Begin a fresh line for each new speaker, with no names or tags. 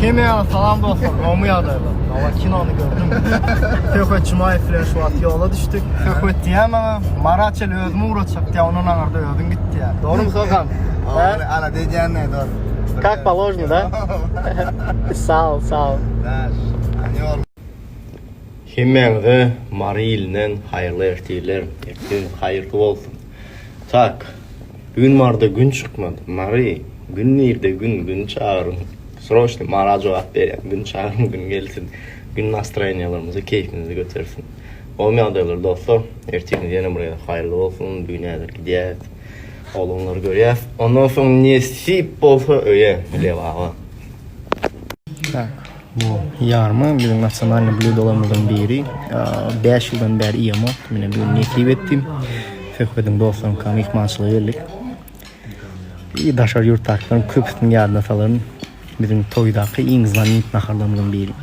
Hemmäňe salam dostlar, gowmy ýagdaýlar? Hawa, kinony gördüm. Söhbet Jumaýew bilen şu wagt ýola düşdük. Söhbet diýýär maňa, Mara çenli özüm ugratjak diýýär, ondan aňyrda özüň git diýýär. Dogrumy Sohan?
Ala diýýän dogry.
Как положено, да? Sag ol, sag ol.
Ýol.
Hemmäňize Mary ilinden haýyrly ertirler. Ertiriň haýyrly bolsun. Tak. Bu gün Maryda gün çykmady. Mary, gün nirde gün, gün çagyryň. Sroçny Mara jogap berýän. Gün çagyryň, gün gelsin. Gün nastroýeniýalarymyzy, keýpimizi götersin. Gowy ýagdaýlar dostlar. Ertiriňiz ýene bir gezek haýyrly bolsun. Bu gün häzir gidýäs. Oglanlary görýäs. Ondan soň nesip bolsa öýe, Lebaba. Tak, bu ýarma biziň nasionalnyý blýudolarymyzyň biri. 5 ýyldan bäri iýemok. Mine bu gün nesip etdi. Söhbediň dostlaryňka myhmançylyga geldik. I daşary ýurtdakylaryň köpüsiniň ýadyna salaryn. Biziň toýdaky iň znamenit naharlarymyzyň biri.